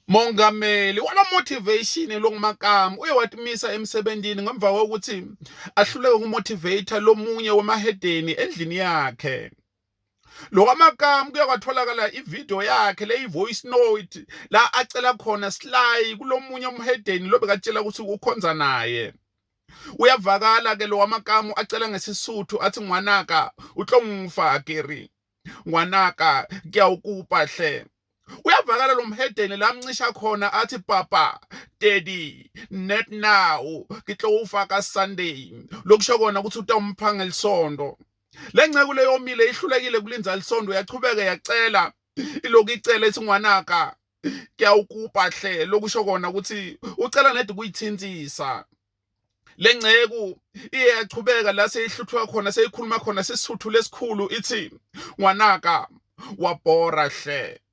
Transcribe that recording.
Mongameli wala motivation longuMakamu uye watimisa emsebentini ngemva kokuthi ahluleke ukumotivate lomunye wemahedeni endlini yakhe. Lokwamakamu kuye kwatholakala ivideo yakhe leyi voice note la acela khona Sly kulomunye umhedeni lobekatshela ukuthi ukhonza naye. Uyavakala ke lo wamakamu acela ngesisuthu athi ngwanaka utlongifa keri ngwanaka kuyawukupa hle. Uyavakala lo mhedeni la amncisha khona athi papa daddy net now ngitlo ka Sunday lokusho kona ukuthi utawumpha ngelisonto. Le nceku leyomile ihlulekile kulinza lisondo yachubeka yacela iloku icela ithi ngwanaka kuyawukupa hle lokusho kona ukuthi ucela nedi kuyithintsisa le nceku iye yachubeka la seyihluthwa khona seyikhuluma khona sisuthu lesikhulu ithi ngwanaka wabhora hle.